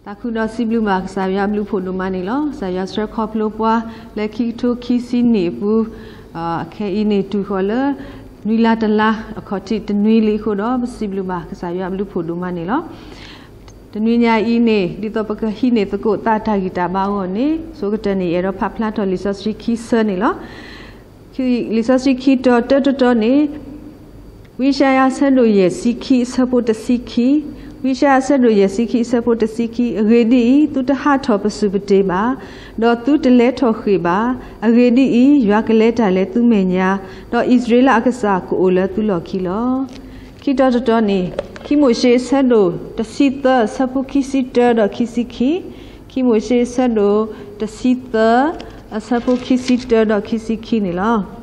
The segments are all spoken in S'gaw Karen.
သးခုဒီးစံးဘျုးဘၣ်ကစၢ်ယွၤအဘျုးအဖှိၣ်ဒိၣ်မးန့ၣ်လီၤ. ကစၢ်ယွၤဆှၢခီဖျိပှၤလၢခံကထိခံဆံနံၣ်အပူၤ, အခဲအံၤန့ၣ်တုၤဃီၤလၢ နွံလါတလါ အခီၣ်ထံးတနွံလံအဃိဒီး ပစံးဘျုးဘၣ်ကစၢ်ယွၤအဘျုးအဖှိၣ်ဒိၣ်မးန့ၣ်လီၤ. တနွံညါအံၤန့ၣ် ဒ်သိးပကဟံးန့ၢ်သကိးသးတၢ်ဂံၢ်တၢ်ဘါအဂီၢ်န့ၣ် ဆိကတၢၢ်န့ၣ် ယအဲၣ်ဒိးဖးဖျါထီၣ်လံာ်စီဆှံခံဆၢန့ၣ်လီၤ. လံာ်စီဆှံခံတီၤတၢတတီၤန့ၣ် ဝံယၡါယၤအဆၢဒိၣ်ယဲၢ်ဆံခံအဆၢဖိတဆံခံ, ဝံယၡါယၤအဆၢဒိၣ်ယဲၢ်ဆံခံအဆၢဖိတဆံခံ, အဂ့ၢ်ဒ်အံၤ, သုတဟးထီၣ်ပစုပတ့ၤဘၣ်, ဒီးသုတလဲၤထီၣ်ဃ့ၢ်ဘၣ်, အဂ့ၢ်ဒ်အံၤ, ယွၤကလဲၤတၢ်လၢသုမဲာ်ညါ, ဒီးအံၣ်စရ့လးအကစၢ်ကအိၣ်လၢသုလီၢ်ခံလီၤ. ခံတီၤတတီၤန့ၣ် ခံမိၤၡ့အဆၢဒိၣ်တဆံသၢအဆၢဖိခံဆံတၢဒီးခံဆံခံ, ခံမိၤၡ့အဆၢဒိၣ်တဆံသၢ အဆၢဖိခံဆံတၢဒီးခံဆံခံန့ၣ်လီၤ.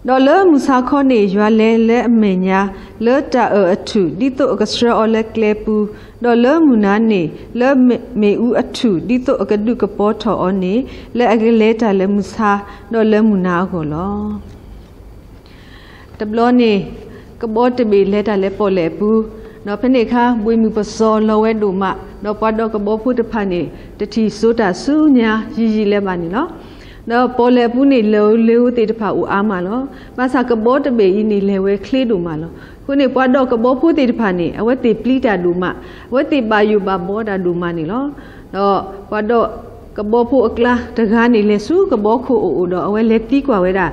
ဒီးလၢမုၢ်ဆါခီန့ၣ် ယွၤလဲၤလၢအမဲာ်ညါ လၢတၢ်အၢၣ်အထူၣ် ဒ်သိးအကဆှၢအီၤလၢကျဲပူၤ, ဒီးလၢမုၢ်နၤန့ၣ် လၢမ့ၣ်အူအထူၣ် ဒ်သိးအကဒုးကပီၤထီၣ်အီၤန့ၣ် လၢအကလဲၤတၢ်လၢမုၢ်ဆါ ဒီးလၢမုၢ်နၤအဂီၢ်လီၤ. တဘျီန့ၣ် ကဘီတဘ့ၣ်လဲၤတၢ်လၢပီၣ်လဲၣ်အပူၤ, ဒီးဖဲန့ၣ်အခါ ဘှ့ၣ်မုၢ်ပစီၤလီၤဝဲဒိၣ်မး, ဒီးပှၤဒီးကဘီဖိတဖၣ်န့ၣ် တထံၣ်စိတၢ်ဆူညါယံာ်ယံာ်လၢၤဘၣ်န့ၣ်လီၤ. ဒီးပီၣ်လဲၣ်အပူၤန့ၣ် လၢၢ်ဧိၤလ့ၤဧိၤသ့ၣ်တဖၣ်အိၣ်အါမးလီၤ. ဘၣ်ဆၣ်ကဘီတဘ့ၣ်အံၤန့ၣ် လဲၤဝဲချ့ဒိၣ်မးလီၤ. အဃိန့ၣ် ပှၤဒီးကဘီဖိသ့ၣ်တဖၣ်န့ၣ် အဝဲသ့ၣ်ပျံၤတၢ်ဒိၣ်မး, အဝဲသ့ၣ်ဘၣ်ယိၣ်ဘၣ်ဘှီတၢ်ဒိၣ်မးန့ၣ်လီၤ. ဒီးပှၤဒီးကဘီဖိအကျါတဂၤန့ၣ် လဲၤဆူကဘီခိၣ်အအိၣ်ဒီး အဝဲလဲၤသံကွၢ်ဝဲဒၣ်,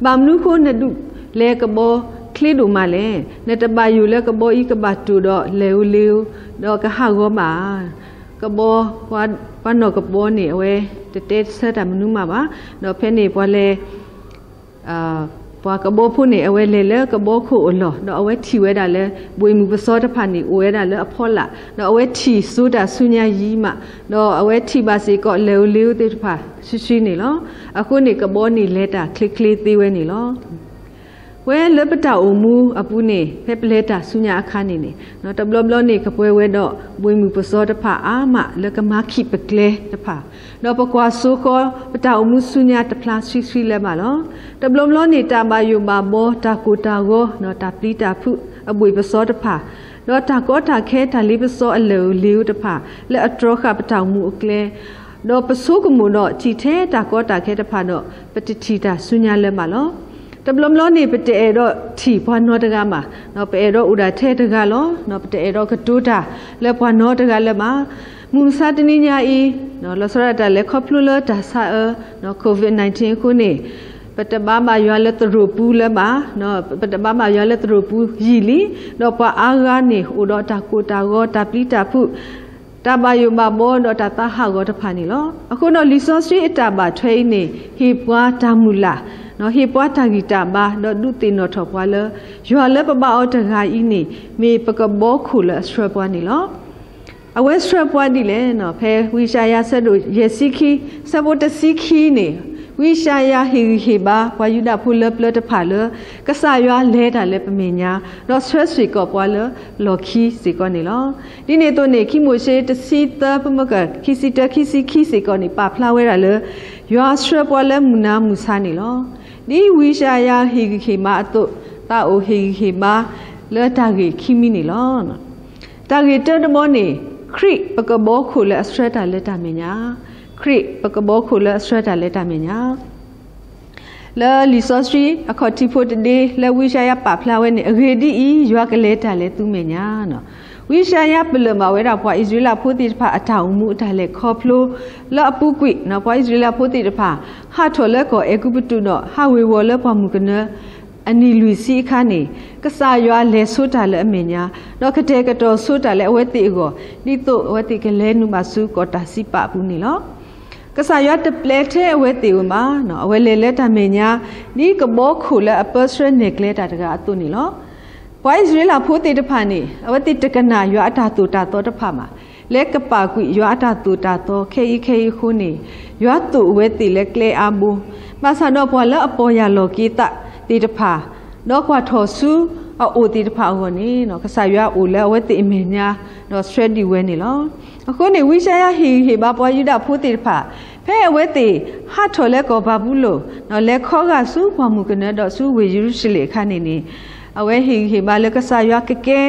ဘၣ်မနုၤဃိနဒုးလဲၤကဘီချ့ဒိၣ်မးလဲၣ်. နတဘၣ်ယိၣ်လၢကဘီအံၤကဘၣ်တိၢ်ဒီးလၢၢ်ဧိၤလ့ၤဧိၤ ဒီးကဟးဂီၤဘၣ်ဧါ. ကဘီ ပှၤနီၢ်ကဘီန့ၣ် အဝဲတတဲဆၢတၢ်မနုၤမးဘၣ်. ဒီးဖဲန့ၣ်ပှၤလဲၤ ပှၤကဘီဖိန့ၣ် အဝဲလဲၤလၢကဘီခိၣ်အလီၢ် ဒီးအဝဲထံၣ်ဝဲဒၣ်လၢ ဘှ့ၣ်မုၢ်ပစီၤတဖၣ်န့ၣ် အိၣ်ဝဲဒၣ်လၢအဖီလာ်, ဒီးအဝဲထံၣ်စိတၢ်ဆူညါယံာ်မး, ဒီးအဝဲထံၣ်ဘၣ်စ့ၢ်ကီးလၢၢ်ဧိၤလ့ၤဧိၤသ့ၣ်တဖၣ်ဆှံဆှံန့ၣ်လီၤ. အဃိန့ၣ် ကဘီန့ၣ်လဲၤတၢ်ချ့ချ့သ့ဝဲန့ၣ်လီၤ. ဝဲလၢပတၢ်အိၣ်မူအပူၤန့ၣ် ဖဲပလဲၤတၢ်ဆူညါအခါန့ၣ်န့ၣ် တဘျီဘျီန့ၣ် ကပှဲၤဝဲဒီးဘှ့ၣ်မုၢ်ပစီၤတဖၣ်အါမးလၢကမၤခံးပကျဲတဖၣ်, ဒီးပကွၢ်စိဃီၤ ပတၢ်အိၣ်မူဆူညါတဖျါဆှံဆှံလၢၤဘၣ်လီၤ. တဘျီဘျီန့ၣ် တၢ်ဘၣ်ယိၣ်ဘၣ်ဘှီ တၢ်ကိၢ်တၢ်ဂီၤ တၢ်ပျံၤတၢ်ဖုးအဘှ့ၣ်ပစီၤတဖၣ်, ဒီးတၢ်ကီတၢ်ခဲတၢ်လ့ပစီအလၢၢ်ဧိၤလ့ၤဧိၤတဖၣ် လၢအတြီဃာ်ပတၢ်အိၣ်မူအကျဲ ဒီးပဆိကမိၣ်ဒီးထံၣ်ထဲတၢ်ကီတၢ်ခဲတဖၣ်ဒီး ပတထံၣ်တၢ်ဆူညါလၢၤဘၣ်လီၤ. တဘျီဘျီန့ၣ် ပတအဲၣ်ဒိးထံၣ်ပှၤနီတဂၤဘၣ်, ပအဲၣ်ဒိးအိၣ်ဒၣ်ထဲတဂၤလီၤ. ပတအဲၣ်ဒိးကတိၤတၢ်လၢပှၤနီတဂၤလၢၤဘၣ်. မုၢ်မဆါတနံၤညါအံၤ လီၤဆီဒၣ်တၢ်လဲၤခီဖျိလၢတၢ်ဆါအၢ COVID nineteen အဃိန့ၣ် ပတဘါဘၣ်ယွၤလၢသရိာ်ပူၤလၢၤဘၣ်, ပတဘါဘၣ်ယွၤလၢသရိာ်ပူၤယံာ်လံ, ဒီးပှၤအါဂၤန့ၣ် အိၣ်ဒီးတၢ်ကိၢ်တၢ်ဂီၤ တၢ်ပျံၤတၢ်ဖုး တၢ်ဘၣ်ယိၣ်ဘၣ်ဘှီဒီးတၢ်သးဟးဂီၤတဖၣ်န့ၣ်လီၤ. အဃိဒီးလံာ်စီဆှံအတၢ်ဘၣ်ထွဲအံၤန့ၣ် ဟ့ၣ်ပှၤတၢ်မုၢ်လၢ်, ဟ့ၣ်ပှၤတၢ်ဂံၢ်တၢ်ဘါ ဒီးဒုးသ့ၣ်နီၣ်ထီၣ်ပှၤလၢ ယွၤလၢပဘါအီၤတဂၤအံၤန့ၣ် မ့ၢ်ပကဘီခိၣ်လၢအဆှၢပှၤန့ၣ်လီၤ. အဝဲဆှၢပှၤဒ်လဲၣ်, ဖဲဝံယၡါယၤဆၢဒိၣ်ယဲၢ်ဆံခံ ဆၢဖိတဆံခံန့ၣ် ဝံယၡါယၤဟ့ၣ်ဂံၢ်ဟ့ၣ်ဘါ ပှၤယူဒၤဖိလၢပျၢၤတဖၣ်လၢ ကစၢ်ယွၤလဲၤတၢ်လၢပမဲာ်ညါ ဒီးဆှၢစ့ၢ်ကီးပှၤလၢလီၢ်ခံစ့ၢ်ကီးန့ၣ်လီၤ. ဒ်န့ၣ်အသိးန့ၣ် ခံမိၤၡ့တဆံသၢ ဖုမကၢၢ် ခံဆံတၢ ခံဆံခံစ့ၢ်ကီးန့ၣ် ပာ်ဖျါဝဲဒၣ်လၢ ယွၤဆှၢပှၤလၢမုၢ်နၤမုၢ်ဆါန့ၣ်လီၤ. ဒ်ဝံယၡါယၤဟ့ၣ်ဂံၢ်ဟ့ၣ်ဘါအသိး သးအိၣ်ဟ့ၣ်ဂံၢ်ဟ့ၣ်ဘါလၢတၢ်ဂ့ၢ်ခံမံၤန့ၣ်လီၤ. တၢ်ဂ့ၢ်တၢတဘီန့ၣ် ခရံာ်ပကဘီခိၣ်လၢအဆှၢတၢ်လၢတၢ်မဲာ်ညါ, ခရံာ်ပကဘီခိၣ်လၢအဆှၢတၢ်လၢတၢ်မဲာ်ညါ လၢလံာ်စီဆှံအခီၣ်ထံးဖိတဒ့ လၢဝံယၡါယၤပာ်ဖျါဝဲန့ၣ် အဂ့ၢ်ဒ်အံၤ, ယွၤကလဲၤတၢ်လၢသုမဲာ်ညါ. ဝံယၡါယၤပလၢၢ်ဘၣ်ဝဲဒၣ် ပှၤအံၣ်စရ့လးဖိသ့ၣ်တဖၣ်အတၢ်အိၣ်မူအတၢ်လဲၤခီဖျိ လၢအပူၤကွံာ် ပှၤအံၣ်စရ့လးဖိသ့ၣ်တဖၣ် ဟးထီၣ်လၢကီၢ်အဲၤကူပတူးဒီး ဟးဝ့ၤဝီၤလၢပှၢ်မုၢ်ကနၢ အနံၣ်လွံၢ်ဆံအခါန့ၣ် ကစၢ်ယွၤလဲၤဆိတၢ်လၢအမဲာ်ညါ, ဒီးကတဲာ်ကတီၤဆိတၢ်လၢအဝဲသ့ၣ်အဂီၢ် ဒ်သိးအဝဲသ့ၣ်ကလဲၤနုာ်ဘၣ်ဆူကီၢ်တၢ်စံးပာ်အပူၤန့ၣ်လီၤ. ကစၢ်ယွၤတပျဲထဲအဝဲသ့ၣ်ဧိၤဘၣ်, အဝဲလဲၤလၢတၢ်မဲာ်ညါ ဒ်ကဘီခိၣ်လၢအပၢဆှၢနဲၣ်ကျဲတၢ်တဂၤအသိးန့ၣ်လီၤ. ပှၤအံၣ်စရ့လးဖိသ့ၣ်တဖၣ်န့ၣ် အဝဲသ့ၣ်တကနၣ်ယွၤအတၢ်သိၣ်တၢ်သီတဖၣ်ဘၣ်. လဲၤကပာ်ကွံာ်ယွၤအတၢ်သိၣ်တၢ်သီခဲအံၤခဲအံၤအဃိန့ၣ် ယွၤသိၣ်အဝဲသ့ၣ်လၢကျဲအါဘိ, ဘၣ်ဆၣ်ဒီးပှၤလၢအပီၢ်ယၢ်လီၤက့ၤသးသ့ၣ်တဖၣ် ဒီးကွၢ်ထီၣ်ဆူအအိၣ်သ့ၣ်တဖၣ်အဂီၢ်န့ၣ် ကစၢ်ယွၤအိၣ်လၢအဝဲသ့ၣ်အမဲာ်ညါ ဒီးဆှၢဒံးဝဲန့ၣ်လီၤ. အဃိန့ၣ် ဝံယၡါယၤဟ့ၣ်ဂံၢ်ဟ့ၣ်ဘါပှၤယူဒၤဖိသ့ၣ်တဖၣ် ဖဲအဝဲသ့ၣ်ဟးထီၣ်လၢကီၢ်ဘၤဘူလိၣ် ဒီးလဲၤခီဂာ်ဆူပှၢ်မုၢ်ကနၢဒီးဆူဝ့ၢ်ယရူၤၡလ့ၣ်အခါန့ၣ်န့ၣ် အဝဲဟ့ၣ်ဂံၢ်ဟ့ၣ်ဘါလၢကစၢ်ယွၤကကဲ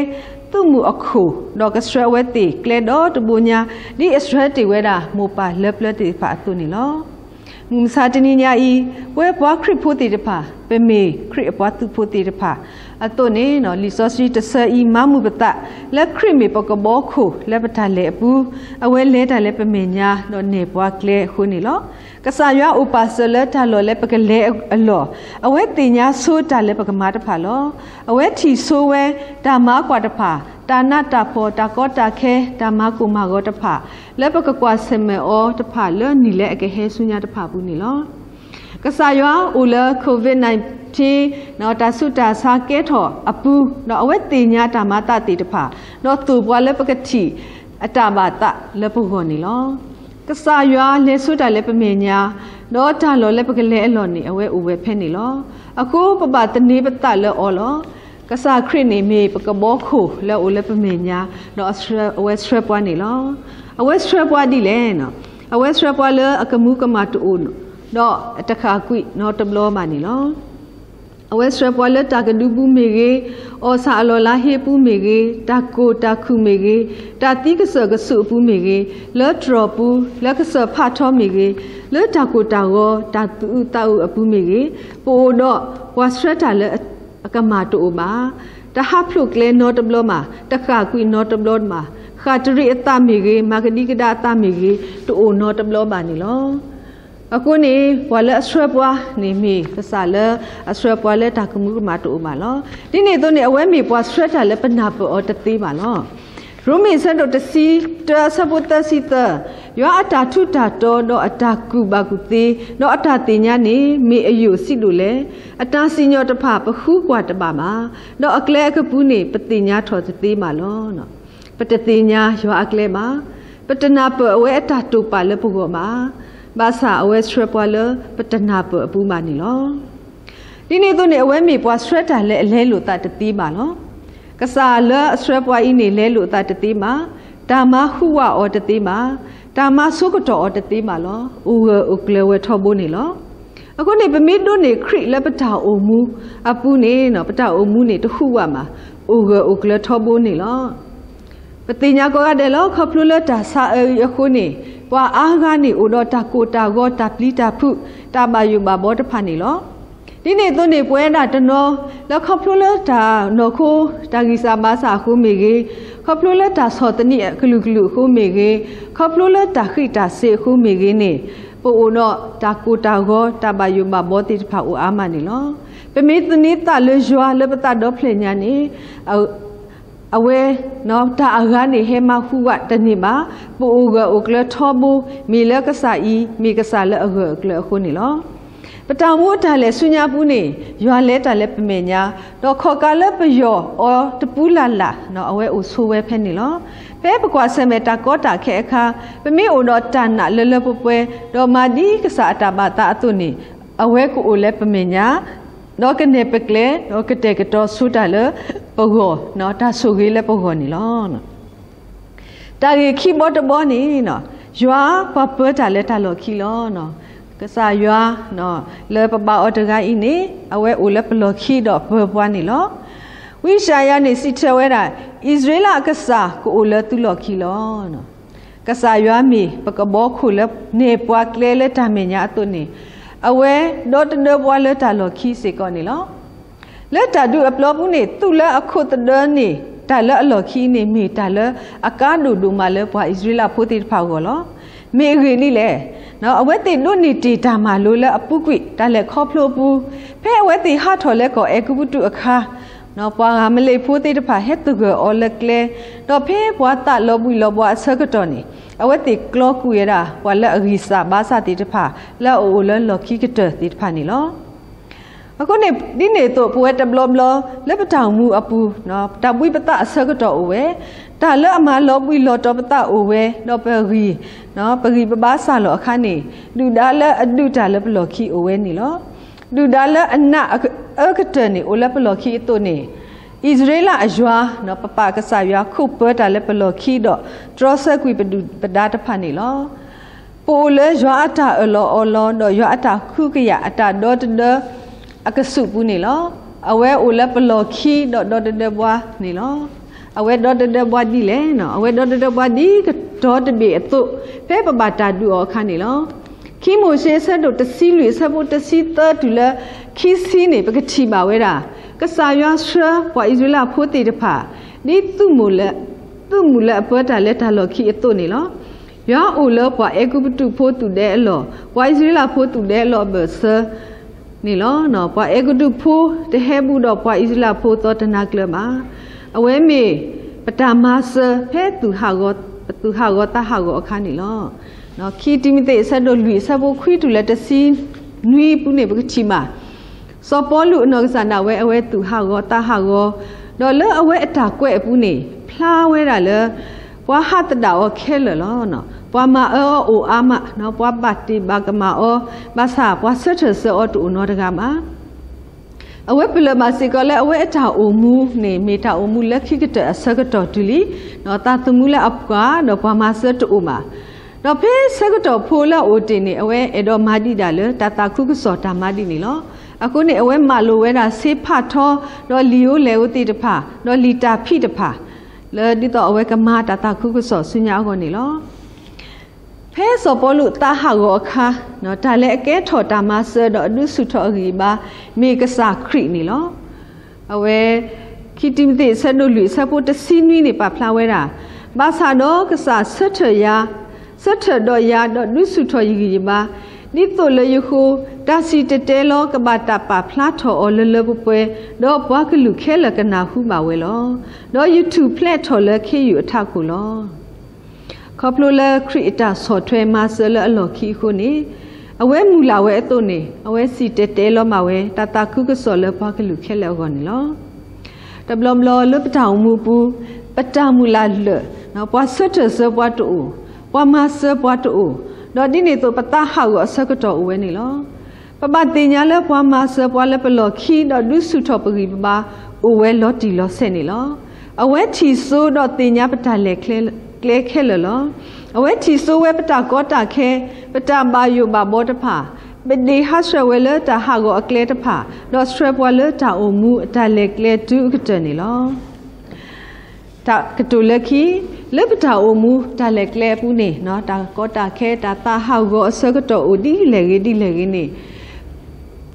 သုးမုၢ်အခိၣ် ဒီးကဆှၢအဝဲသ့ၣ်ကျဲဒီတဘိညါ ဒ်အဆှၢတ့ၢ်ဝဲဒၣ်မိၢ်ပၢ်လၢပျၢၤသ့ၣ်တဖၣ်အသိးန့ၣ်လီၤ. မုၢ်မဆါတနံၤညါအံၤ ပဝဲပှၤခရံာ်ဖိသ့ၣ်တဖၣ် ပမ့ၢ်ခရံာ်အပှၤသုးဖိသ့ၣ်တဖၣ်အသိးန့ၣ် လံာ်စီဆှံတဆၢအံၤ မၤမုာ်ပသး လၢခရံာ်မ့ၢ်ပကဘီခိၣ်လၢပတၢ်လဲၤအပူၤ, အဝဲလဲၤတၢ်လၢပမဲာ်ညါ ဒီးနဲၣ်ပှၤကျဲအဃိန့ၣ်လီၤ. ကစၢ်ယွၤအိၣ်ပာ်စၢၤလၢတၢ်လီၢ်လၢပကလဲၤအလီၢ်, အဝဲသ့ၣ်ညါဆိတၢ်လၢပကမၤတဖၣ်လီၤ. အဝဲထံၣ်ဆိဝဲတၢ်မၤကွၢ်တဖၣ်, တၢ်နးတၢ်ဖှီၣ်, တၢ်ကီတၢ်ခဲ, တၢ်မၤကိၢ်မၤဂီၤတဖၣ် လၢပကကွၢ်ဆၢၣ်မဲာ်အီၤတဖၣ်လၢနံၣ်လၢအကဟဲဆူညါတဖၣ်အပူၤန့ၣ်လီၤ. ကစၢ်ယွၤအိၣ်လၢ COVID nineteen တၢ်ဆူးတၢ်ဆါကဲထီၣ်အပူၤ, ဒီးအဝဲသ့ၣ်ညါတၢ်မၤသးသ့ၣ်တဖၣ်, ဒီးသိၣ်ပှၤလၢပကထံၣ်အတၢ်ဘၣ်သးလၢပဂီၢ်န့ၣ်လီၤ. ကစၢ်ယွၤလဲၤဆိတၢ်လၢပမဲာ်ညါ, ဒီးတၢ်လီၢ်လၢပကလဲၤအလီၢ်န့ၣ် အဝဲအိၣ်ဝဲဖဲန့ၣ်လီၤ. အဃိပဘၣ်သန့ၤပသးလၢအီၤလီၤ. ကစၢ်ခရံာ်န့ၣ်မ့ၢ်ပကဘီခိၣ်လၢအအိၣ်လၢပမဲာ်ညါ, ဒီးအဝဲဆှၢပှၤန့ၣ်လီၤ. အဝဲဆှၢပှၤဒ်လဲၣ်. အဝဲဆှၢပှၤလၢအကမူကမၣ်တအိၣ်, ဒီးတကးကွံာ်နီတဘျီဘၣ်န့ၣ်လီၤ. အဝဲဆှၢပှၤလၢတၢ်ကဒုပူၤမ့ၢ်ဂ့ၤ, အီၣ်ဆၣ်အလီၢ်လါဟ့အပူၤမ့ၢ်ဂ့ၤ, တၢ်ကိၢ်တၢ်ခုၣ်မ့ၢ်ဂ့ၤ, တၢ်သံကစၢၢ်ကဆူးအပူၤမ့ၢ်ဂ့ၤ, လၢတြီၢ်ပူၤ, လၢကစၢၢ်ဖးထီမ့ၢ်ဂ့ၤ, လၢတၢ်ကိၢ်တၢ်ဂီၤ, တၢ်သူၣ်အုးသးအုးအပူၤမ့ၢ်ဂ့ၤ, ပအိၣ်ဒီးပှၤဆှၢတၢ်လၢအကမၣ်တအိၣ်ဘၣ်. တဟးဖျိးကျဲနီတဘျီဘၣ်, တဃၣ်ကွံာ်နီတဘျီဘၣ်, ဃၣ်တရံးအသးမ့ၢ်ဂ့ၤ, မၤကဒံကဒါအသးမ့ၢ်ဂ့ၤ, တအိၣ်နီတဘျီဘၣ်န့ၣ်လီၤ. အဃိန့ၣ် ပှၤလၢအဆှၢပှၤန့ၣ်မ့ၢ်ကစၢ်လၢအဆှၢပှၤလၢတၢ်ကမူကမၣ်တအိၣ်ဘၣ်လီၤ. ဒ်န့ၣ်အသိးန့ၣ် အဝဲမ့ၢ်ပှၤဆှၢတၢ်လၢပနၢ်ပၢၢ်အီၤတသ့ဘၣ်လီၤ. ရိမ့ၤအဆၢဒိၣ်တဆံတၢအဆၢဖိသၢဆံသၢ, ယွၤအတၢ်ထူးတၢ်တီၤဒီးအတၢ်ကူၣ်ဘၣ်ကူၣ်သ့, ဒီးအတၢ်သ့ၣ်ညါန့ၣ် မ့ၢ်အယိာ်ဆံးဒိၣ်လဲၣ်. အတၢ်စံၣ်ညီၣ်တဖၣ်ပဃုကွၢ်တဘၣ်ဘၣ်, ဒီးအကျဲအကပူၤန့ၣ် ပသ့ၣ်ညါထီၣ်တသ့ဘၣ်လီၤ. ပတသ့ၣ်ညါယွၤအကျဲဘၣ်. ပတနၢ်ပၢၢ်အဝဲအတၢ်တိာ်ပာ်လၢပဂီၢ်ဘၣ်. ဘၣ်ဆၣ်အဝဲဆှၢပှၤလၢပတနၢ်ပၢၢ်အပူၤဘၣ်န့ၣ်လီၤ. ဒ်န့ၣ်အသိးန့ၣ် အဝဲမ့ၢ်ပှၤဆှၢတၢ်လၢအလဲလိာ်သးတသ့ဘၣ်လီၤ. ကစၢ်လၢအဆှၢပှၤအံၤန့ၣ် လဲလိာ်သးတသ့ဘၣ်, တၢ်မၤဟူးဝးအီၤတသ့ဘၣ်, တၢ်မၤဆိကတီၢ်အီၤတသ့ဘၣ်လီၤ. အိၣ်ဂၢၢ်အိၣ်ကျၢၤဝဲထီဘိန့ၣ်လီၤ. အဃိန့ၣ် ပမ့ၢ်ဒိးန့ၢ်ခရံာ်လၢပတၢ်အိၣ်မူအပူၤန့ၣ် ပတၢ်အိၣ်မူန့ၣ်တဟူးဝးဘၣ်, အိၣ်ဂၢၢ်အိၣ်ကျၢၤထီဘိန့ၣ်လီၤ. ပသ့ၣ်ညါကိးဂၤဒဲးလီၤ. ခီဖျိလၢတၢ်ဆါအၢအံၤအဃိန့ၣ် ပှၤအါဂၤန့ၣ်အိၣ်ဒီးတၢ်ကိၢ်တၢ်ဂီၤ တၢ်ပျံၤတၢ်ဖုး တၢ်ဘၣ်ယိၣ်ဘၣ်ဘီတဖၣ်န့ၣ်လီၤ. ဒ်န့ၣ်အသိးန့ၣ် ပဝဲဒၣ်တနီၤ လၢခီဖျိလၢတၢ်နီၢ်ခိ တၢ်ဂံၢ်စၢ်ဘါစၢ်အဃိမ့ၢ်ဂ့ၤ, ခီဖျိလၢတၢ်ဆီၣ်သနံးအကလုာ်ကလုာ်အဃိမ့ၢ်ဂ့ၤ, ခီဖျိလၢတၢ်ဃံးတၢ်စ့းအဃိမ့ၢ်ဂ့ၤန့ၣ် ပအိၣ်ဒီးတၢ်ကိၢ်တၢ်ဂီၤ တၢ်ဘၣ်ယိၣ်ဘၣ်ဘီသ့ၣ်တဖၣ်အိၣ်အါမးန့ၣ်လီၤ. ပမ့ၢ်သန့ၤသးလၢယွၤလၢပသးဒီဖျၢၣ်ညါန့ၣ် အဝဲ တၢ်အဂၤန့ၣ် ဟဲမၤဟူးဝးတန့ၢ်ဘၣ်. ပအိၣ်ဂၢၢ်အိၣ်ကျၢၤထီဘိ မ့ၢ်လၢကစၢ်အံၤ မ့ၢ်ကစၢ်လၢအဂၢၢ်အကျၢၤအဃိန့ၣ်လီၤ. ပတၢ်အိၣ်မူအတၢ်လဲၤဆူညါပူၤန့ၣ် ယွၤလဲၤတၢ်လၢပမဲာ်ညါ, ဒီးခီၣ်ကးလၢပယီၢ်အီၤတပူၤလၢ်လၢ် အဝဲအိၣ်ဆိးဝဲဖဲန့ၣ်လီၤ. ဖဲပကွၢ်ဆၢၣ်မဲာ်တၢ်ကီတၢ်ခဲအခါ ပမ့ၢ်အိၣ်ဒီးတၢ်နာ်လၢလၢပှဲၤပှဲၤ ဒီးမၤဒ်ကစၢ်အတၢ်ဘၣ်သးအသိးန့ၣ် အဝဲကအိၣ်လၢပမဲာ်ညါ ဒီးကနဲၣ်ပကျဲ ဒီးကတဲာ်ကတီၤဆိတၢ်လၢပဂီၢ်, တၢ်ဆိၣ်ဂ့ၤလၢပဂီၢ်န့ၣ်လီၤ. တၢ်ဂ့ၢ်ခံဘီတဘီန့ၣ် ယွၤပှၤပၢတၢ်လၢတၢ်လီၢ်ခံလီၤ. ကစၢ်ယွၤ လၢပဘါအီၤတဂၤအံၤန့ၣ် အဝဲအိၣ်လၢပလီၢ်ခံဒီးပၢပှၤန့ၣ်လီၤ. ဝံယၡါယၤန့ၣ်စံးဆၢဝဲဒၣ်, အံၣ်စရ့လးအကစၢ်ကအိၣ်လၢသုလီၢ်ခံလီၤ. ကစၢ်ယွၤမ့ၢ်ပကဘီခိၣ်လၢနဲၣ်ပှၤကျဲလၢတၢ်မဲာ်ညါအသိးန့ၣ်, အဝဲဒီတဒၢပှၤလၢတၢ်လီၢ်ခံစ့ၢ်ကီးန့ၣ်လီၤ. လၢတၢ်ဒုးအပျီပူၤန့ၣ် သူၣ်လၢအခိၣ်သဒၢန့ၣ် တၢ်လၢအလီၢ်ခံန့ၣ် မ့ၢ်တၢ်လၢအကါဒိၣ်ဒိၣ်မးလၢပှၤအံၣ်စရ့လးဖိသ့ၣ်တဖၣ်အဂီၢ်လီၤ. မ့ၢ်အဂ့ၢ်ဒ်လဲၣ်, အဝဲသ့ၣ်ဒိးန့ၢ်တ့ၢ်တၢ်မၤလိလၢအပူၤကွံာ် တၢ်လဲၤခီဖျိအပူၤ, ဖဲအဝဲသ့ၣ်ဟးထီၣ်လၢကီၢ်အဲၤကူပတူးအခါ ပှၤအၤမၤလ့းဖိသ့ၣ်တဖၣ်ဟဲသဂၢၢ်အီၤလၢကျဲ, ဒီးဖဲပှၤသးလီၤဘှံးလီၤဘှါအဆၢကတီၢ်န့ၣ် အဝဲသ့ၣ်ကျီကွံာ်ဝဲဒၣ် ပှၤလၢအဂံၢ်စၢ်ဘါစၢ်သ့ၣ်တဖၣ် လၢအအိၣ်လၢလီၢ်ခံကတၢၢ်သ့ၣ်တဖၣ်န့ၣ်လီၤ. အဃိန့ၣ် ဒ်န့ၣ်အသိး ပဝဲတဘျီဘျီ လၢပတၢ်အိၣ်မူအပူၤ တၢ်ဘှံးပသးအဆၢကတီၢ်အိၣ်ဝဲ, တၢ်လၢအမၤလီၤဘှံးလီၤတီၤပသးအိၣ်ဝဲ, ဒီးပဂံၢ် ပဂံၢ်ပဘါစၢ်လီၤအခါန့ၣ် ဒုၣ်ဒါလၢအဒုးတၢ်လၢပလီၢ်ခံအိၣ်ဝဲန့ၣ်လီၤ. ဒုၣ်ဒါလၢအနးအအၢကတၢၢ်န့ၣ် အိၣ်လၢပလီၢ်ခံအသိးန့ၣ်, အံၣ်စရ့လးအယွၤ ပပၢ်ကစၢ်ယွၤ ခိၣ်ပၢတၢ်လၢပလီၢ်ခံဒီး တြီဆၢကွံာ်ပဒုၣ်ပဒါတဖၣ်န့ၣ်လီၤ. ပအိၣ်လၢယွၤအတၢ်အၢၣ်လီၤအီလီၤ ဒီးယွၤအတၢ်ဃုကယာ်အတၢ်ဒီတဒၢအကဆူးပူၤန့ၣ်လီၤ. အဝဲအိၣ်လၢပလီၢ်ခံဒီးဒီတဒၢပှၤန့ၣ်လီၤ. အဝဲဒီတဒၢပှၤဒ်လဲၣ်, အဝဲဒီတဒၢပှၤဒ်ကတီၤတဘ့ၣ်အသိး, ဖဲပဘၣ်တၢ်ဒုးအီၤအခါန့ၣ်လီၤ. ခံမိၤၡ့အဆၢဒိၣ်တဆံလွံၢ် အဆၢဖိတဆံသၢတုၤလၢခံဆံန့ၣ် ပကထံၣ်ဘၣ်ဝဲဒၣ် ကစၢ်ယွၤဆှၢပှၤအံၣ်စရ့လးဖိသ့ၣ်တဖၣ် ဒ် သုးမုၢ်လၢၤအပၢတၢ်လၢတၢ်လီၢ်ခံအသိးန့ၣ်လီၤ. ယွၤအိၣ်လၢပှၤအဲၤကူပတူးဖိသူၣ်ဒဲအလီၢ်, ပှၤအံၣ်စရ့လးဖိသူၣ်ဒဲအလီၢ်အဘၢၣ်စၢၤန့ၣ်လီၤ. ပှၤအဲၤကူပတူးဖိတဟဲဘူးဒီးပှၤအံၣ်စရ့လးဖိသီတနါကျၢၤဘၣ်. အဝဲမ့ၢ်ပတၢ်မၤစၢၤဖဲ ပသူၣ်ဟးဂီၤသးဟးဂီၤအခါန့ၣ်လီၤ. ခံတံၤမသ့းအဆၢဒိၣ်လွံၢ် အဆၢဖိခွံတုၤလၢတဆံနွံအပူၤန့ၣ် ပကထံၣ်ဘၣ် စီၤပီလူးအနီၢ်ကစၢ်ဒၣ်ဝဲ အဝဲသူၣ်ဟးဂီၤသးဟးဂီၤ, ဒီးလၢအဝဲအတၢ်ကွဲးအပူၤန့ၣ် ဖျါဝဲဒၣ်လၢ ပှၤဟးသဒၣ်အီၤခဲလၢာ်လီၤ. ပှၤမၤအၢအီၤအိၣ်အါမး, ပှၤဘၣ်တ့ၢ်ဘၣ်ကမၣ်အီၤ, ဘၣ်ဆၣ်ပှၤဆၢထၢၣ်စၢၤအီၤတအိၣ်နီတဂၤဘၣ်. အဝဲပလၢၢ်ဘၣ်စ့ၢ်ကီးလၢအဝဲအတၢ်အိၣ်မူန့ၣ် မ့ၢ်တၢ်အိၣ်မူလၢခံကတၢၢ်အဆၢကတီၢ်တုၤလံ, သးသမူလၢအပှၢ်ဒီးပှၤမၤစၢၤတအိၣ်ဘၣ်. ဒီးဖဲဆၢကတီၢ်ဖိလၢအအိၣ်တ့ၢ်န့ၣ် အဝဲအဲၣ်ဒိးမၤဒံးဒၣ်လၢတၢ်သးခုကစီၣ်တၢ်မၤဒံးန့ၣ်လီၤ. အဃိန့ၣ် အဝဲမၤလိာ်ဝဲဒၣ်ဆ့ဖးထီ, ဒီးလံာ်ဧိၤလဲၢ်ဧိၤသ့ၣ်တဖၣ်, ဒီးလံာ်တၢ်ဖံးတဖၣ်, လၢဒ်သိးအဝဲကမၤတၢ်သးခုကစီၣ်ဆူညါအဂီၢ်န့ၣ်လီၤ. ဖဲစီၤပီလူးသးဟးဂီၤအခါ, တၢ်လၢအကဲထီၣ်တၢ်မၤစၢၤဒီးအဒုးဆူၣ်ထီၣ်အဂံၢ်အဘါ မ့ၢ်ကစၢ်ခရံာ်န့ၣ်လီၤ. အဝဲ ခံတံၤမသ့း အဆၢဒိၣ်လွံၢ် အဆၢဖိတဆံနွံန့ၣ် ပာ်ဖျါဝဲဒၣ်, ဘၣ်ဆၣ်ဒီးကစၢ်ဆၢထၢၣ်ယၤ, ဆၢထၢၣ်ဒီးယၤ ဒီးဒုးဆူၣ်ထီၣ်ယဂံၢ်ယဘါ, ဒ်သိးလၢယဃိ, တၢ်စံၣ်တဲၤတဲလီၤ ကဘၣ်တၢ်ပာ်ဖျါထီၣ်အီၤလၢလၢပှဲၤပှဲၤ, ဒီးပှၤကလုာ်ခဲလၢာ်ကနၢ်ဟူဘၣ်ဝဲလီၤ. ဒီးယထူၣ်ဖျဲးထီၣ်လၢခ့ယုၢ်အထးခိၣ်လီၤ. ခီဖျိလၢခရံာ်အတၢ်ဆီၣ်ထွဲမၤစၢၤလၢအလီၢ်ခံအဃိန့ၣ်, အဝဲမုၢ်လၢ်ဝဲအသိးန့ၣ် အဝဲစံၣ်တဲၤတဲလီၤမၢ်ဝဲ တၢ်သးခုကစီၣ်လၢပှၤကလုာ်ခဲလၢာ်အဂီၢ်န့ၣ်လီၤ. တဘျီဘျီလၢပတၢ်အိၣ်မူပူၤ, ပတၢ်မုၢ်လၢ်လၢာ်, ပှၤဆၢထၢၣ်စၢၤပှၤတအိၣ်, ပှၤမၤစၢၤပှၤတအိၣ်, ဒီးဒ်န့ၣ်အသိးပသးဟးဂီၤအဆၢကတီၢ်အိၣ်ဝဲန့ၣ်လီၤ. ပဘၣ်သ့ၣ်ညါလၢပှၤမၤစၢၤပှၤလၢပလီၢ်ခံ ဒီးဒုးဆူၣ်ထီၣ်ပဂံၢ်ပဘါ အိၣ်ဝဲလီၤတံၢ်လီၤဆဲးန့ၣ်လီၤ. အဝဲထံၣ်စိဒီးသ့ၣ်ညါပတၢ်လဲၤကျဲခဲလၢာ်လီၤ. အဝဲထံၣ်စိဝဲပတၢ်ကီတၢ်ခဲ, ပတၢ်ဘၣ်ယိၣ်ဘၣ်ဘီတဖၣ်, ပဒ့ၣ်ဟးဆှဲးဝဲလၢတၢ်ဟးဂီၤအကျဲတဖၣ်, ဒီးဆှၢပှၤလၢတၢ်အိၣ်မူအတၢ်လဲၤကျဲတုၤအကတၢၢ်န့ၣ်လီၤ. တၢ်ကတိၤလၢခံ, လၢပတၢ်အိၣ်မူတၢ်လဲၤကျဲအပူၤန့ၣ်, တၢ်ကီတၢ်ခဲ တၢ်သးဟးဂီၤအဆၢကတီၢ်အိၣ်ဒ်လဲၣ်ဂ့ၤဒ်လဲၣ်ဂ့ၤန့ၣ်,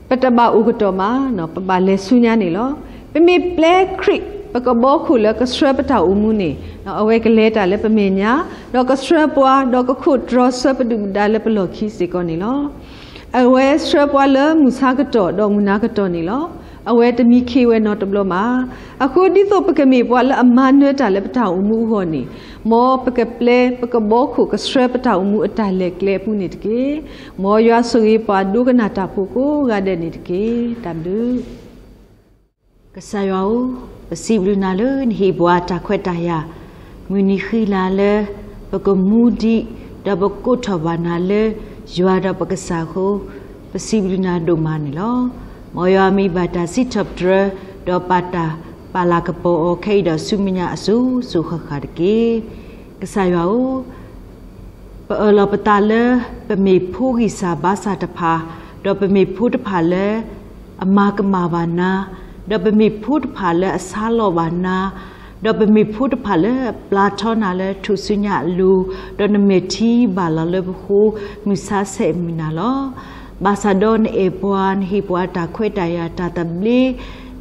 ပတဘၣ်အိၣ်ကတီၢ်ဘၣ်, ပဘၣ်လဲၤဆူညါန့ၣ်လီၤ. ပမ့ၢ်ပျဲခရံာ်ပကဘီခိၣ်လၢကဆှၢပတၢ်အိၣ်မူန့ၣ်, အဝဲကလဲၤတၢ်လၢပမဲာ်ညါ, ဒီးကဆှၢပှၤ, ဒီးကခိးတြီဆၢပဒုၣ်ပဒါလၢပလီၢ်ခံစ့ၢ်ကီးန့ၣ်လီၤ. အဝဲဆှၢပှၤလၢမုၢ်ဆါကတီၢ်ဒီးမုၢ်နၤကတီၢ်န့ၣ်လီၤ. အဝဲတမံခ့ဝဲနီတဘျီဘၣ်. အဃိဒ်သိးပကမ့ၢ်ပှၤလၢအမၤနၢၤတၢ်လၢပတၢ်အိၣ်မူအဂီၢ်န့ၣ်, မ်ပကပျဲပကဘီခိၣ်ကဆှၢပတၢ်အိၣ်မူအတၢ်လဲၤကျဲအပူၤန့ၣ်တက့ၢ်. မ်ယွၤဆိၣ်ဂ့ၤပှၤဒိကနၣ်တၢ်ဖိကိးဂၤဒဲးန့ၣ်တက့ၢ်. တၢ်ဘျုး ကစၢ်ယွၤဧၢ, ပစံးဘျုးနၤလၢနဟ့ၣ်ပှၤတၢ်ခွဲးတၢ်ယာ်, မုၢ်နံၤဃံလၤလၢ ပကမူဒံး ဒီးပကိးထီၣ်ဘၣ်နၤလၢ ယွၤဒီးပကစၢ်အဃိ, ပစံးဘျုးနၤဒိၣ်မးန့ၣ်လီၤ. မ်ယွၤမ့ၢ်ဘၣ်တၢ်စံးထီၣ်ပတြၢၤ ဒီးပာ်တၢ်ပာ်လၤကပီၤအီၤခဲအံၤဒီးဆူမဲာ်ညါအစိၤစိၤဃၣ်ဃၣ်တက့ၢ်. ကစၢ်ယွၤဧၢ, ပအၢၣ်လီၤပသးလၢ ပမ့ၢ်ဖိဂံၢ်စၢ်ဘါစၢ်တဖၣ်, ဒီးပမ့ၢ်ဖိတဖၣ်လၢ အမၤကမၣ်ဘၣ်နၤ, ဒီးပမ့ၢ်ဖိတဖၣ်လၢအဆါလီၤဘၣ်နၤ, ဒီးပမ့ၢ်ဖိတဖၣ်လၢအပျၢ်ထီနၤလၢထူၣ်စုညါအလိၤ, ဒီးနမဲာ်ထံဘၣ်လီၤလၢပဃိ, မုၢ်ဆါဆဲးမုၢ်နၤလီၤ. ဘၣ်ဆၣ်ဒီးနအဲၣ်ပှၤ, နဟ့ၣ်ပှၤတၢ်ခွဲးတၢ်ယာ်တၢ်သဘျ့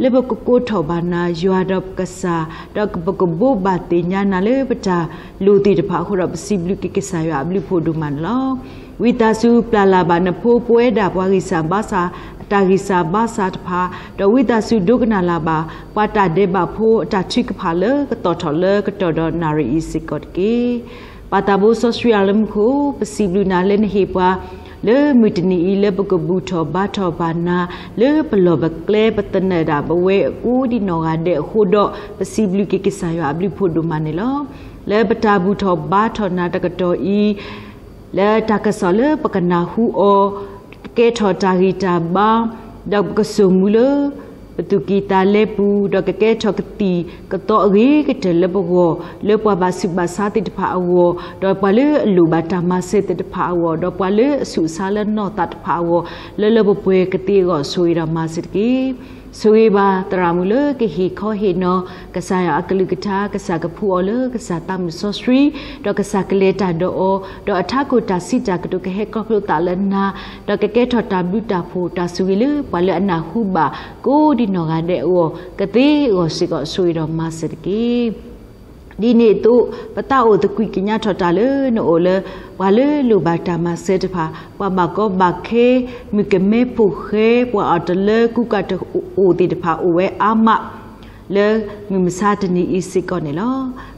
လၢပကကိးထီၣ်ဘၣ်နၤ ယွၤဒီးပကစၢ်, ဒီးပကဘိးဘၣ်သ့ၣ်ညါနၤလၢပတၢ်လိၣ်သ့ၣ်တဖၣ်အဃိဒီး ပစံးဘျုးက့ၤကစၢ်ယွၤအဘျုးဖှိၣ်ဒိၣ်မးန့ၣ်လီၤ. ဝံသးစူၤပျၢ်လၢ်ဘၣ်နဖိပဝဲဒၣ်ပှၤဂံၢ်စၢ်ဘါစၢ်, အတၢ်ဂံၢ်စၢ်ဘါစၢ်တဖၣ်, ဒီးဝံသးစူၤဒိကနၣ်လၢ်ဘၣ် ပှၤတၢ်ဒဲးဘးဖိအတၢ်ထုကဖၣ်လၢကသီၣ်ထီၣ်လၢကတီၢ်ဒီးနၣ်ရံၣ်အံၤစ့ၢ်ကီးတက့ၢ်. ပၢ်သးဘိစီဆှံယွၤလၢမူခိၣ်, ပစံးဘျုးနၤလၢနဟ့ၣ်ပှၤ လၢမုၢ်တနံၤအံၤလၢပကဘူၣ်ထီၣ်ဘါထီၣ်ဘၣ်နၤ လၢပလီၢ်ပကျဲပသနၢၣ်ဒၣ်ပဝဲအကိးဒံးနီၢ်ဂၤဒဲးအဃိဒီး ပစံးဘျုးက့ၤကစၢ်ယွၤအဘျုးဖှိၣ်ဒိၣ်မးန့ၣ်လီၤ. လၢပတၢ်ဘူၣ်ထီၣ်ဘါထီၣ်နၤတကတီၢ်အံၤ လၢတၢ်ကစီၣ်လၢပကနၢ်ဟူအီၤ, ကကဲထီၣ်တၢ်ဂံၢ်တၢ်ဘါ, ဒီးပကစိာ်မူလၢ ပသူၣ်ကံၢ်သးလဲပူၤ, ဒီးကကဲထီၣ်ကသံၣ်ကသီအဂ့ၤကတၢၢ်လၢပဂီၢ်, လၢပှၤဘၣ်ဆူးဘၣ်ဆါသ့ၣ်တဖၣ်အဂီၢ်, ဒီးပှၤလၢအလိၣ်ဘၣ်တၢ်မၤစၢၤသ့ၣ်တဖၣ်အဂီၢ်, ဒီးပှၤလၢအဆူးအဆါလၢနီၢ်သးတဖၣ်အဂီၢ်, လၢလၢပှဲၤပှဲၤကသ့အဂီၢ် ဆိၣ်ဂ့ၤဒီးမၤစၢၤတက့ၢ်. ဆိၣ်ဂ့ၤဘၣ်သရၣ်မုၣ်လၢကဟ့ၣ်ခီဟ့ၣ်နီၤ ကစၢ်ယွၤအကလုၢ်ကထါ, ကစၢ်ကဖှူအီၤလၢကစၢ်သးမုၣ်စီဆှံ, ဒီးကစၢ်ကလဲၤတၢ်ဒီးအီၤ, ဒီးအထးခိၣ်တၢ်စံးတၢ်ကတိၤကဟဲခီဖျိသးလၢနၤ, ဒီးကကဲထီၣ်တၢ်ဘျုးတၢ်ဖှိၣ်တၢ်ဆိၣ်ဂ့ၤလၢပှၤလၢအနၢ်ဟူဘၣ်ကိးဒံနီၢ်ဂၤဒဲးအဂီၢ် ကသ့အဂီၢ်စ့ၢ်ကီးဆိၣ်ဂ့ၤဒီးမၤစၢၤတက့ၢ်. ဒ်န့ၣ်အသိး ပသးအိၣ်သကွံာ်ကညးထီၣ်တၢ်လၢနအိၣ်လၢ ပှၤလၢလိၣ်ဘၣ်တၢ်မၤစၢၤတဖၣ်, ပှၤဘၣ်ကီဘၣ်ခဲ, မုၣ်ကမဲဖိဃဲ, ပှၤအီၣ်တလၢကူကၤတအိၣ်သ့ၣ်တဖၣ်အိၣ်ဝဲအါမး လၢမုၢ်မဆါတနံၤအံၤစ့ၢ်ကီးန့ၣ်လီၤ.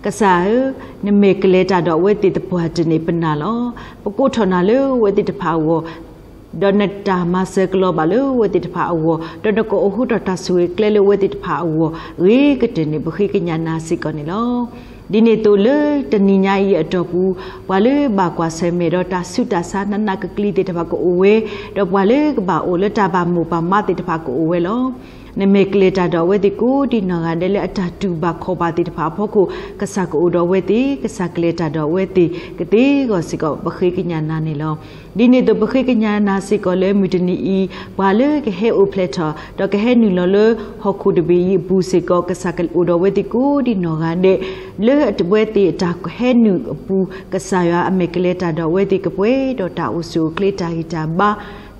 ကစၢ်ဧၢ, နမ့ၢ်ကလဲၤတၢ်ဒီးအဝဲသ့ၣ်သပှၢ်တနံၤပနာ်လီၤ. ပကိးထီၣ်နၤလၢအဝဲသ့ၣ်တဖၣ်အဂီၢ် ဒီးနတၢ်မၤစၢၤကလီၤဘၣ်လၢအဝဲသ့ၣ်တဖၣ်အဂီၢ်, ဒီးနကအိၣ်ဃုာ်ဒီးတၢ်ဆိၣ်ဂ့ၤကျဲလၢအဝဲသ့ၣ်တဖၣ်အဂီၢ် ဂ့ၤကတၢၢ်န့ၣ် ပဃ့ကညးနၤစ့ၢ်ကီးန့ၣ်လီၤ. ဒ်န့ၣ်အသိးလၢတနံၤညါအံၤအတီၢ်ပူၤ, ပှၤလၢဘၣ်ကွၢ်ဆၢၣ်မဲာ်ဒီးတၢ်ဆူးတၢ်ဆါနးနးကကလံၤသ့ၣ်တဖၣ်ကအိၣ်ဝဲ, ဒီးပှၤလၢကဘၣ်အိၣ်လၢတၢ်ဘၣ်မိၢ်ဘၣ်မးသ့ၣ်တဖၣ်ကအိၣ်ဝဲလီၤ. နမ့ၢ်ကလဲၤတၢ်ဒီးအဝဲသ့ၣ်ကိးဒံနီၢ်ဂၤဒဲးလၢအတၢ်တူၢ်ဘၣ်ခီၣ်ဘၣ်သ့ၣ်တဖၣ်အဖီခိၣ်, ကစၢ်ကအိၣ်ဒီးအဝဲသ့ၣ်, ကစၢ်ကလဲၤတၢ်ဒီးအဝဲသ့ၣ် ကသ့အဂီၢ်စ့ၢ်ကီး ပဃ့ကညးနၤန့ၣ်လီၤ. ဒ်န့ၣ်အသိးပဃ့ကညးနၤစ့ၢ်ကီးလၢမုၢ်တနံၤအံၤ, ပှၤလၢကဟဲအိၣ်ဖျဲၣ်ထီၣ် ဒီးကဟဲနုာ်လီၤလၢဟီၣ်ခိၣ်တဘ့ၣ်အံၤအပူၤစ့ၢ်ကီး, ကစၢ်ကအိၣ်ဒီးအဝဲသ့ၣ်ကိးဒံနီၢ်ဂၤဒဲး လၢအဝဲသ့ၣ်အတၢ်ဟဲနုာ်အပူၤ, ကစၢ်ယွၤအမ့ၢ်ကလဲၤတၢ်ဒီးအဝဲသ့ၣ်ကပှဲၤဒီးတၢ်အိၣ်ဆူၣ်အိၣ်ချ့တၢ်ဂံၢ်တၢ်ဘါ,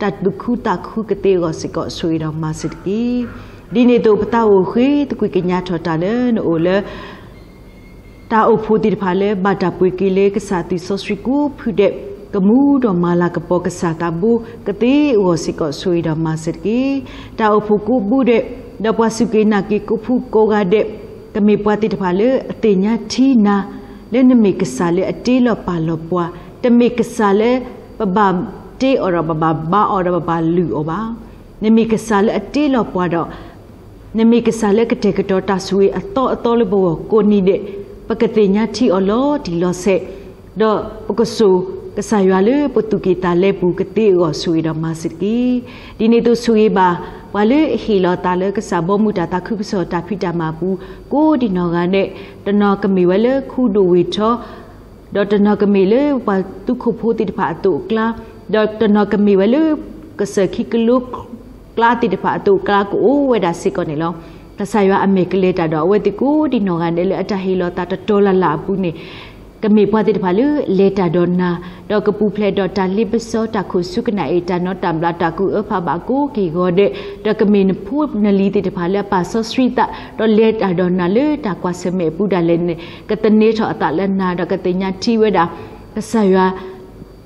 တၢ်သူၣ်ခုသးခုကသ့အဂီၢ်စ့ၢ်ကီး ဆိၣ်ဂ့ၤဒီးမၤစၢၤတက့ၢ်. ဒ်န့ၣ်အသိးပသးအိၣ်ဃ့သကွံာ်ကညးထီၣ်တၢ်လၢနအိၣ်လၢ တၢ်အိၣ်ဖှိၣ်သ့ၣ်တဖၣ်လၢဘၣ်တၢ်ပှ့ၤက့ၤလၢကစၢ်သွံၣ်စီဆှံကိးဖုဒဲး, ကမူဒီးမၤလၤကပီၤကစၢ်သးဘိကသ့အဂီၢ်စ့ၢ်ကီး ဆိၣ်ဂ့ၤဒီးမၤစၢၤတက့ၢ်. တၢ်အိၣ်ဖှိၣ်ကိးဘုဒဲး, ဒီးပှၤစူၢ်က့ၤနာ်က့ၤကိးဖုကိးဂၤဒဲး, ကမ့ၢ်ပှၤသ့ၣ်တဖၣ်လၢအသ့ၣ်ညါထံနၤ, လၢနမ့ၢ်ကစၢ်လၢအတ့လီၤပာ်လီၤပှၤ, တမ့ၢ်ကစၢ်လၢပဘၣ်တ့အီၤဒီးပဘၣ်ဘါအီၤဒီးပဘၣ်လုၢ်အီၤဘၣ်. နမ့ၢ်ကစၢ်လၢအတ့လီၤပှၤဒီး နမ့ၢ်ကစၢ်လၢကတဲာ်ကတီၤတၢ်ဆိၣ်ဂ့ၤအသီအသီလၢပဂီၢ်ကိးနံၤဒဲး, ပကသ့ၣ်ညါထံအီၤလီၤတံၢ်လီၤဆဲး, ဒီးပကစိာ်ကစၢ်ယွၤလၢပသူၣ်ကံၢ်သးလဲပူၤကသ့အဂီၢ် ဆိၣ်ဂ့ၤဒီးမၤစၢၤတက့ၢ်. ဒ်န့ၣ်အသိးဆိၣ်ဂ့ၤဘၣ် ပှၤလၢအဟ့ၣ်လီၤသးလၢကစၢ်ဘီမုၢ်တၢ်သးခုကစီၣ်တၢ်ဖံးတၢ်မၤအပူၤ ကိးဒံနီၢ်ဂၤဒဲး, တနီၤကမ့ၢ်ဝဲလၢခူဒိၣ်ဝ့ၢ်ထီ ဒီးတနီၤကမ့ၢ်လၢပှၤသူခိၣ်ဖိသ့ၣ်တဖၣ်အသိးအကျါ, ဒီးတနီၤကမ့ၢ်ဝဲလၢ ကစၢၢ်ခံကလိကျါသ့ၣ်တဖၣ်အသိးအကျါ ကအိၣ်ဝဲဒၣ်စ့ၢ်ကီးန့ၣ်လီၤ. ကစၢ်ယွၤအမ့ၢ်ကလဲၤတၢ်ဒီးအဝဲသ့ၣ်ကိးဒံနီၢ်ဂၤဒဲးလၢအတၢ်ဟ့ၣ်လီၤသးတတီၤလၢ်လၢ်အပူၤန့ၣ်, ကမ့ၢ်ပှၤသ့ၣ်တဖၣ်လၢအလဲၤတၢ်ဒီးနၤ, ဒီးကပူၤဖျဲးဒီးတၢ်လ့ပစီတၢ်ခိၣ်ဆူကနၣ်အ့ၣ်တၢ်နီတၢ်ဘျးတၢ်ကူၣ်အၢဖးဘၣ်ကိးက့ၢ်ဂီၤဒဲး, ဒီးကမ့ၢ်နဖိနလံၤသ့ၣ်တဖၣ်လၢအပာ်စီဆှံသး, ဒီးလဲၤတၢ်ဒီးနၤလၢတၢ်ကွၢ်ဆၢၣ်မဲာ်အပူၤဒၣ်လဲာ်န့ၣ်, ကသန့ၤထီၣ်အသးလၢနၤ ဒီးကသ့ၣ်ညါထံဝဲဒၣ် ကစၢ်ယွၤ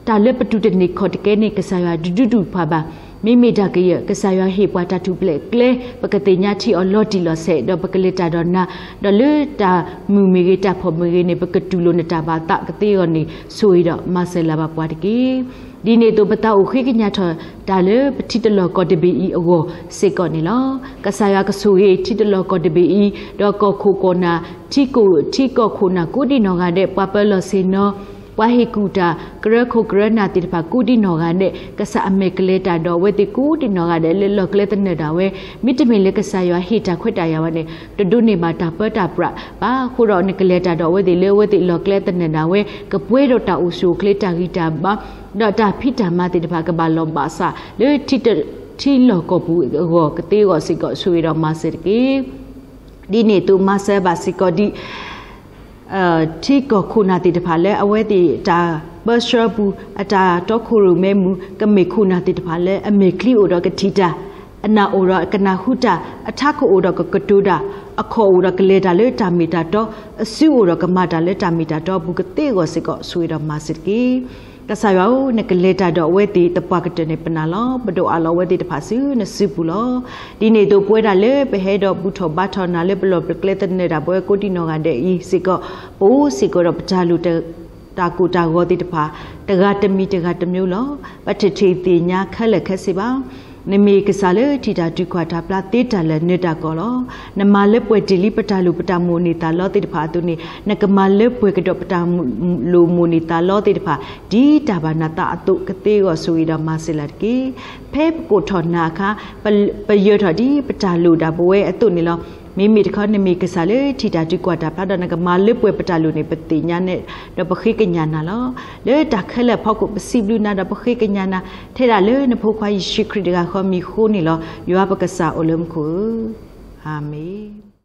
တၢ်လၢပတူၢ်တန့ၢ်ခီၣ်တကဲန့ၣ် ကစၢ်ယွၤတဒုးဒူၣ်ပှၤဘၣ်. မ့မ့ၢ်တၢ်ကယၢၢ် ကစၢ်ယွၤဟ့ၣ်ပှၤတၢ်ထူၣ်ဖျဲးကျဲ ပကသ့ၣ်ညါထံအီၤလီၤတံၢ်လီၤဆဲး ဒီးပကလဲၤတၢ်ဒီးနၤ, ဒီးလၢတၢ်မုာ်မ့ၢ်ဂ့ၤ တၢ်ဖှီၣ်မ့ၢ်ဂ့ၤန့ၣ် ပကတူၢ်လိာ်နတၢ်ဘၣ်သးကသ့အဂီၢ်န့ၣ် ဆိၣ်ဂ့ၤဒီးမၤစၢၤလၢ်ဘၣ်ပှၤတက့ၢ်. ဒ်န့ၣ်အသိး ပသးအိၣ်ဃ့ကညးထီၣ်တၢ်လၢပထံတလီၢ်ကီၢ်တဘ့ၣ်အံၤအဂီၢ်စ့ၢ်ကီးန့ၣ်လီၤ. ကစၢ်ယွၤကဆိၣ်ဂ့ၤထံတလီၢ်ကီၢ်တဘ့ၣ်အံၤ, ဒီးကီၢ်ခိၣ်ကီၢ်နၢ်, ထံကိၢ်, ထံကီၢ်ခိၣ်နၢ်ကိးဒံနီၢ်ဂၤဒဲး, ပှၤပၢၤလီၢ်ဆ့ၣ်နီၤ, ပှၤဟ့ၣ်ကူၣ်တၢ်, ကရၢခိၣ်ကရၢနၢ်သ့ၣ်တဖၣ်ကိးဒံနီၢ်ဂၤဒဲး, ကစၢ်အမဲာ်ကလဲၤတၢ်ဒီးအဝဲသ့ၣ်ကိးဒံနီၢ်ဂၤဒဲး လၢလီၢ်ကျဲသနၢၣ်ဒၣ်ဝဲ, မ့တမ့ၢ်လၢကစၢ်ယွၤဟ့ၣ်တၢ်ခွဲးတၢ်ယာ်ဝဲန့ၣ် တဒိးန့ၢ်ဘၣ်တၢ်ပၢတၢ်ပြးဘၣ်. အဃိဒီးနကလဲၤတၢ်ဒီးအဝဲသ့ၣ်လၢအဝဲသ့ၣ်လီၢ်ကျဲသနၢၣ်ဒၣ်ဝဲ, ကပှဲၤဒီးတၢ်အိၣ်ဆူၣ်အိၣ်ချ့တၢ်ဂံၢ်တၢ်ဘါ, ဒီးတၢ်ဖံးတၢ်မၤသ့ၣ်တဖၣ်ကဘၣ်လီၤဘၣ်စး လၢထံလီၢ်ကီၢ်ပူၤအဂီၢ်ကသ့အဂီၢ်စ့ၢ်ကီး ဆိၣ်ဂ့ၤဒီးမၤစၢၤတက့ၢ်. ဒ်န့ၣ်အသိးမၤစၢၤဘၣ်စ့ၢ်ကီးဒ် ထံကီၢ်ခိၣ်နၢ်သ့ၣ်တဖၣ်လၢအဝဲသ့ၣ်တၢ်ပၢဆှၢပူၤ အတၢ်တီခိၣ်ရိၣ်မဲမုၢ် ကမ့ၢ်ခိၣ်နၢ်သ့ၣ်တဖၣ်လၢအမဲာ်ချံအိၣ်ဒီးကထံၣ်တၢ်, အနၢ်အိၣ်ဒီးကနၢ်ဟူတၢ်, အထးခိၣ်အိၣ်ဒီးကကတိၤတၢ်, အခီၣ်အိၣ်ဒီးကလဲၤတၢ်လၢတၢ်မ့ၢ်တၢ်တီ, အစုအိၣ်ဒီးကမၤတၢ်လၢတၢ်မ့ၢ်တၢ်တီအပူၤကသ့အဂီၢ်စ့ၢ်ကီး ဆိၣ်ဂ့ၤဒီးမၤစၢၤတက့ၢ်. ကစၢ်ယွၤဧၢ, နကလဲၤတၢ်ဒီးအဝဲသ့ၣ်သပှၢ်ကတၢၢ်န့ၣ် ပနာ်လီၤ. ပဒိးအးလီၤအဝဲသ့ၣ်တဖၣ်ဆူနစုပူၤလီၤ. ဒ်န့ၣ်အသိးပဝဲဒၣ်လၢပဟဲဒီးဘူၣ်ထီၣ်ဘါထီၣ်နၤလၢပလီၢ်ပကျဲသနၢၣ်ဒၣ်ပဝဲကိးဒံနီၢ်ဂၤဒဲးအံၤစ့ၢ်ကီး, ပအိၣ်စ့ၢ်ကီးဒီးပတၢ်လိၣ်တၢ်ကိၢ်တၢ်ဂီၤသ့ၣ်တဖၣ် တဂၤတမံၤတဂၤတမျိုးလီၤ. ပတထံၣ်သ့ၣ်ညါခဲလၢာ်ခဲဆ့ဘၣ်. နမ့ၢ်ကစၢ်လၢထံၣ်တၢ်တုၤခီၣ်တၢ်ဖျါသ့တၢ်လၢာ်နၢၤတၢ်ကီၢ်လီၤ. နမၤလၢပှဲၤတ့ၢ်လံပတၢ်လိၣ်ပတၢ်မိၣ်န့ၢ်သးလီသ့ၣ်တဖၣ်အသိးန့ၣ် နကမၤလၢပှဲၤကဒီးပတၢ်လိၣ်မိၣ်န့ၢ်သးလီသ့ၣ်တဖၣ် ဒ်တၢ်ဘၣ်နသးအသိးကသ့အဂီၢ် ဆိၣ်ဂ့ၤဒီးမၤစၢၤလၢ်တက့ၢ်. ဖဲပကိးထီၣ်နၤအခါ ပယၢၤထီၣ်ဒ်ပတၢ်လိၣ်ဒၣ်ပဝဲအသိးန့ၣ်လီၤ. မ့မ့ၢ်တခီ နမ့ၢ်ကစၢ်လၢထံၣ်တၢ်တုၤကွၢ်တၢ်ဖျါဒီး နကမၤလၢပှဲၤပတၢ်လိၣ်န့ၣ် ပသ့ၣ်ညါနဲၣ် ဒီးပဃ့ကညးနၤလီၤ. လၢတၢ်ခဲလၢာ်အဖီခိၣ် ပစံးဘျုးနၤဒီးပဃ့ကညးနၤ ထဲဒၣ်လၢနဖိခွါယ့ၣ်ၡူးခရံာ်တဂၤဃီအမံၤအဃိန့ၣ်လီၤ. ယွၤပကစၢ်အိၣ်လၢမူခိၣ်ဧၢ, အၤမ့ၣ်.